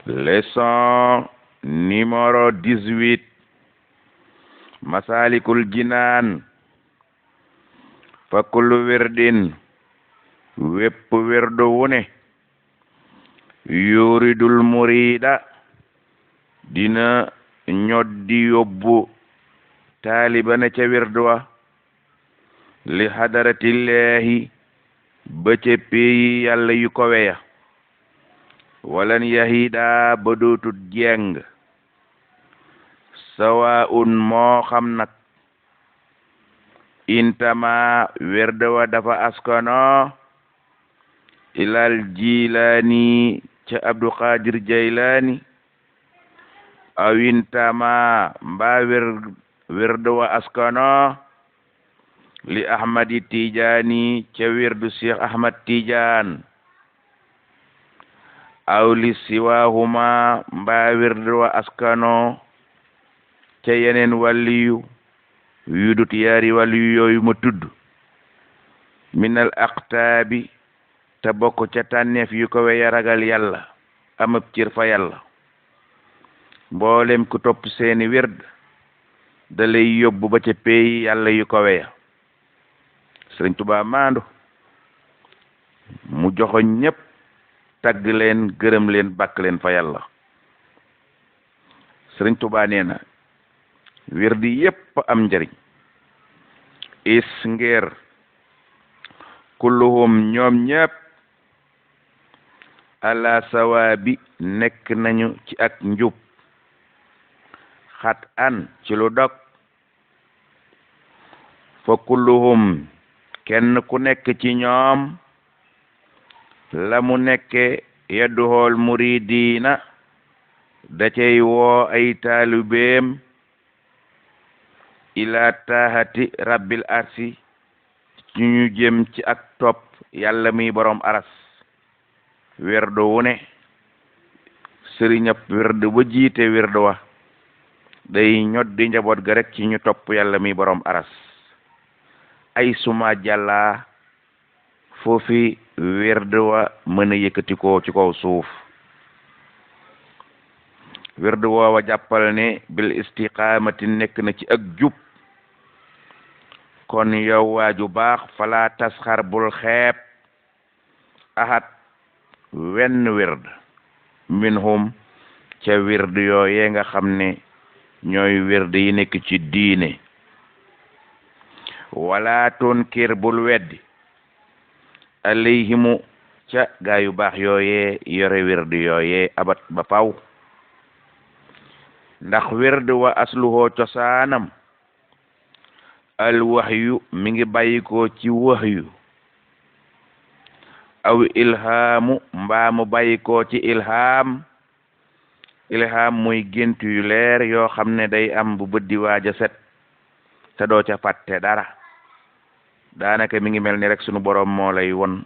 Leçon numéro 18 Masalikul Jinaan. Fa kullu wirdin wépp wirdu wune yuridul murida dina ñoddi yóbbu taaliba na ca wirdu wa li hadaratillahi ba ca peyi yàlla yu kowe ya walan yahida ba dootut jeng sawaun moo xam nag intama wirdu wa dafa askano ilal jilani ca Abdul Qadir Jaylani aw intama mba wirdu wa askano li Ahmadi Tijani ca wirdu Cheikh Ahmad Tijan aw li siwahuma mba wirdu wa askano ca yeneen waliyu yudut yaari waliyu yooyu ma tudd minal aqtaabi te bokk ca tànneef yu ko we ragal yàlla amab cir fa yàlla mboolem ku topp seeni wird da lay yóbbu ba ca peyi yàlla yu ko we ya Sëriñ Tuubaa maandu mu joxo ñépp tagg leen gërëm leen bàkk leen fa yàlla Sëriñ Tuubaa nee na wirdi yépp am njariñ is ngir kulluhum ñoom ñépp ala sawaabi nekk nañu ci ak njub xat an ci lu dog fa kulluhum kenn ku nekk ci ñoom la mu nekke yedduhool muridina da cey woo ay taalibeem ila taahati rabbil arsi ci ñu jëm ci ak topp yàlla mi borom aras wirdu wune sëriñab wirdu ba jiite wirdu wa day ñoddi njaboot ga rek ci ñu topp yàlla mi borom aras ay suma jàlla foofi wirdu wa mën a yëkkatikoo ci kaw suuf wirdu woowa jàppal ne bil istiqaamati nekk na ci ak jub kon yow waaju baax fala tasxar bul xeeb ahad wenn wird minhum ca wird yooye nga xam ne ñooy wird yi nekk ci diine wala tunkir bul weddi alayhimu ca gaa yu baax yooye yore wird yooye abat ba faw ndax wird wa asluhoo cosaanam al wahyu mi ngi bàyyikoo ci wahyu aw ilhaamu mbaamu bàyyikoo ci ilham muy gént yu leer yoo xam ne day am bu bëddi waaja set te doo ca fàtte dara daanaka mi ngi mel ni rek sunu boroom moo lay won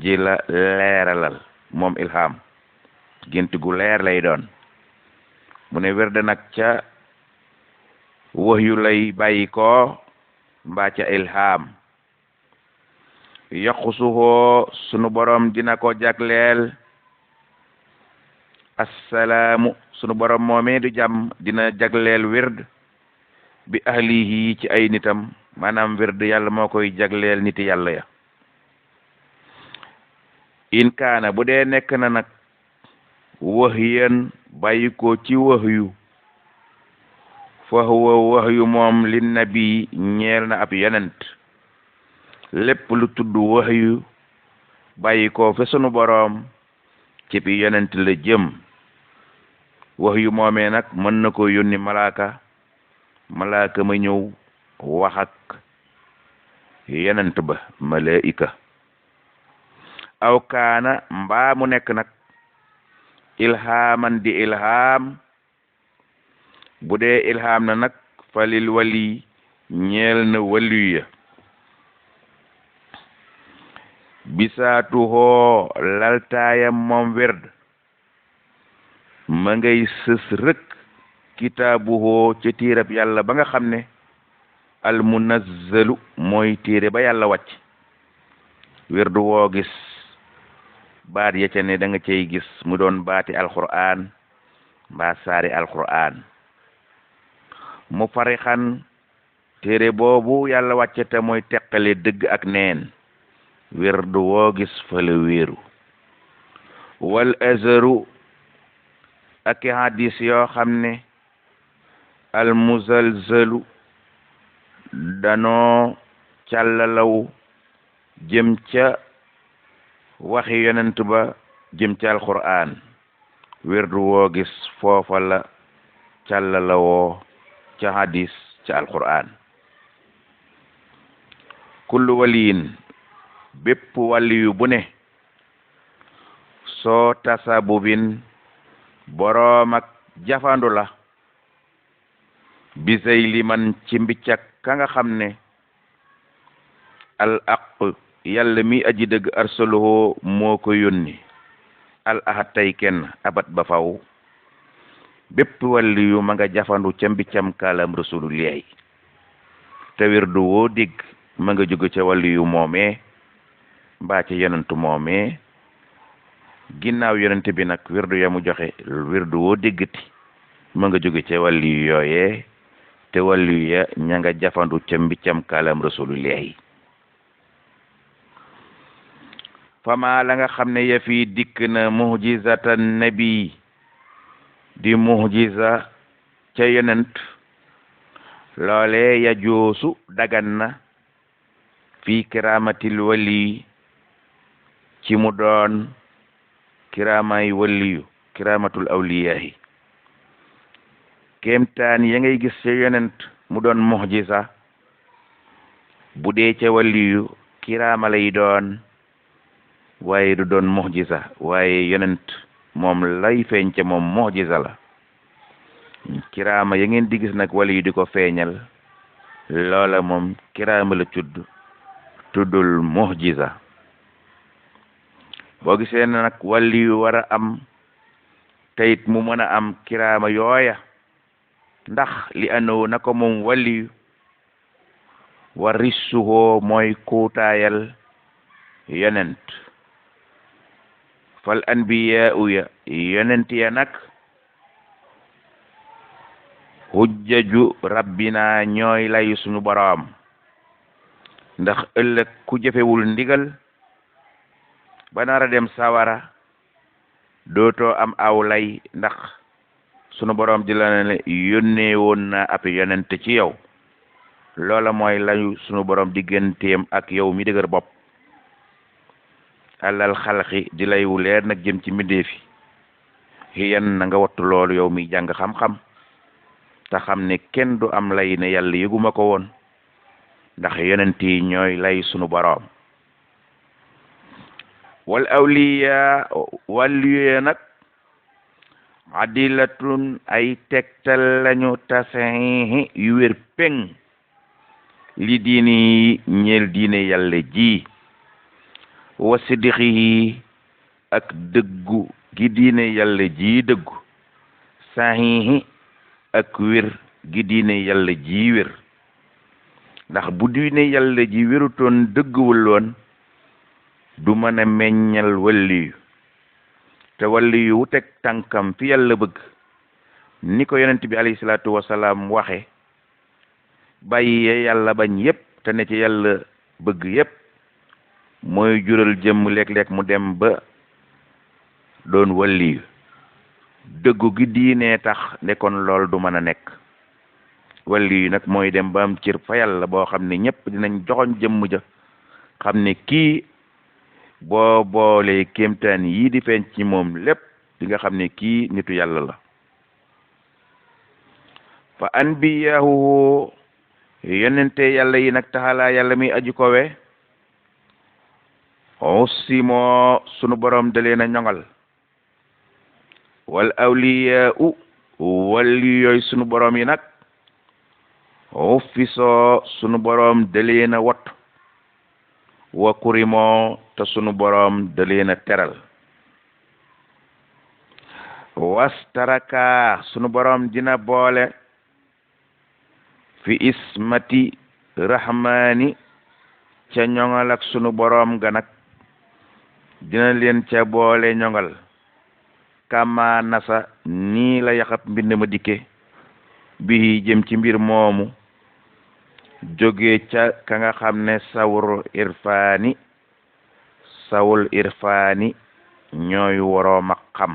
ji la leeralal moom ilham gént gu leer lay doon mu ne wird nag ca wahyu lay bàyyi ko mbaa ca ilham yaqusuhoo sunu borom dina ko jagleel assalaamu sunu borom moomee du jàmm dina jagleel wird bi ahlihi ci ay nitam maanaam wird yàlla moo koy jagleel niti yàlla ya in kaana bu dee nekk na nag wahyan bàyyi ko ci wahyu fa huwa wahyu moom li nabi ñeel na ab yonent lépp lu tudd wahyu bàyyi ko fa sunu boroom ci bi yonent la jëm wahyu moomee nag mën na ko yónni malaaka ma ñëw wax ak yonent ba malaika aw kaana mbaa mu nekk nag ilhaman di ilham bu dee ilham na nag falil wali ñeel na waliyu ya bisaatuhoo laltaayam moom wird ma ngay sës rëkk kitaabuhoo ca téereb yàlla ba nga xam ne al munazzalu mooy téere ba yàlla wàcc wird woo gis baat ya ca ne da nga cey gis mu doon baati alquran mbaa saari alquran mu farixan téere boobu yàlla wàcce te mooy teqale dëgg ak neen wirdu woo gis fala wéeru wal azaru ak hadis yoo xam ne al muzalzalu danoo càllalaw jëm ca waxi yonent ba jëm ca alquran wirdu woo gis foofa la càllalawoo ca hadis ca alquran kullu waliyin bépp waliyu bu ne soo tasabubin boroom ak jafandu la bisay liman ci mbiccak ka nga xam ne al aq yàlla mi aji dëgg arsaluhu moo ko yónni al ahad tey kenn abat ba faw bépp waliyu ma nga jafandu ca mbiccam kaalam rasulullahi te wirdu woo dégg ma nga jóge ca waliyu moomee mbaa ca yonentu moomee ginnaaw yonent bi nag wirdu ya mu joxe wirdu woo déggati ma nga jóge ca waliyu yooyee te waliyu ya ña nga jafandu ca mbiccam kaalam rasulullahi fama la nga xam ne ya fi dikk na muhjizatan nabi di muhjiza ca yonent loole ya joosu dagan na fi kiramatil wali ci mu doon kiramay waliyu kiramatul awliyahi kéemtaan ya ngay gis ca yonent mu doon muhjiza bu dee ca waliyu kirama lay doon waaye du doon muhjiza waaye yonent moom lay feeñ ca moom muhjiza la kiraama ya ngeen di gis nag wali yu di ko feeñal loola moom kiraama la tuddul muhjiza boo gisee nag wali yu war a am tayit mu mën a am kiraama yooya ndax li andoona na ko moom wali yu war rissuhoo mooy kuutaayal yonent fal anbiya uya yonent ya nag hujjaju rabbina ñooy lay sunu boroom ndax ëllëg ku jëfewul ndigal ba nar a dem sawara dootoo am aw lay ndax sunu boroom di la ne yónnee woon na ab yonent ci yow loola mooy layu sunu boroom digganteem ak yow mi dëgër bopp alal xalqi di lay wu leer nag jëm ci mbindeefi xiyan na nga wattu loolu yow mi jàng xam-xam te xam ne kenn du am lay ne yàlla yëguma ko woon ndax yonent yi ñooy lay sunu boroom wal awliya waliya nag adilatun ay tegtal lañu tasaxiixi yu wér peng li diini ñeel diine yàlla ji wa siddiqi ak dëggu gi diine yàlla ji dëggu saxiixi ak wér gi diine yàlla ji wér ndax bu diine yàlla ji wérutoon dëgguwul woon du mën a meññal waliyu te waliyu wu teg tànkam fi yàlla bëgg ni ko yonent bi alayhi salaatu wasalaam waxe bàyyi yàlla bañ yépp te ne ci yàlla bëgg yépp mooy jural jëmm léeg-léeg mu dem ba doon waliyu dëggu gi diine tax nekkoon lool du mën a nekk waliyu nag mooy dem ba am cër fa yàlla boo xam ne ñëpp dinañ joxoñ jëmm ja xam ne kii boo boolee kéemtaan yii di feeñ ci moom lépp di nga xam ne kii nitu yàlla la fa anbiyaahu yonente yàlla yi nag taxalaa yàlla mi aju kowe usimoo sunu borom da leen a ñoŋal wal awliya wali yooyu sunu borom yi nag uffisoo sunu borom da leen a wot wa kurimoo te sunu borom da leen a teral wastaraka sunu borom dina boole fi ismati rahmani ca ñoŋal ak sunu borom ga nag dina leen ca boole ñongal kama nasa nii la yaxab mbind ma dikke bi jëm ci mbir moomu jóge ca ka nga xam ne sawul irfaani ñooy woroom ak xam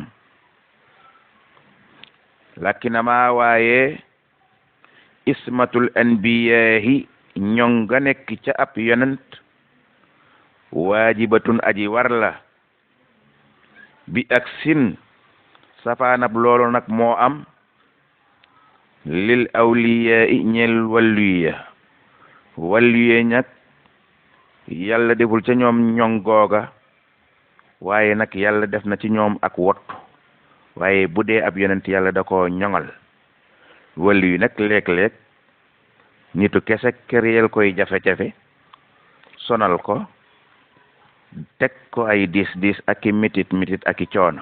lakinama waaye ismatul anbiyaahi ñoŋ nga nekk ca ab yonent waajibatun aji war la bi ak sin safaanab loolu nag moo am lil awliyaa ñel walluye ñag yàlla deful ca ñoom ñoŋ googa waaye nag yàlla def na ci ñoom ak wottu waaye bu dee ab yonent yàlla da ko ñoŋal walluyu nag léeg-léeg nitu kese këréel koy jafe-jafe sonal ko teg ko ay diis ak i mitit ak i coono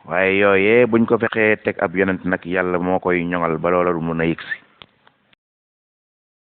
waaye yooyee buñ ko fexee teg ab yonent nag yàlla moo koy ñoŋal ba loola du mun a yëgsi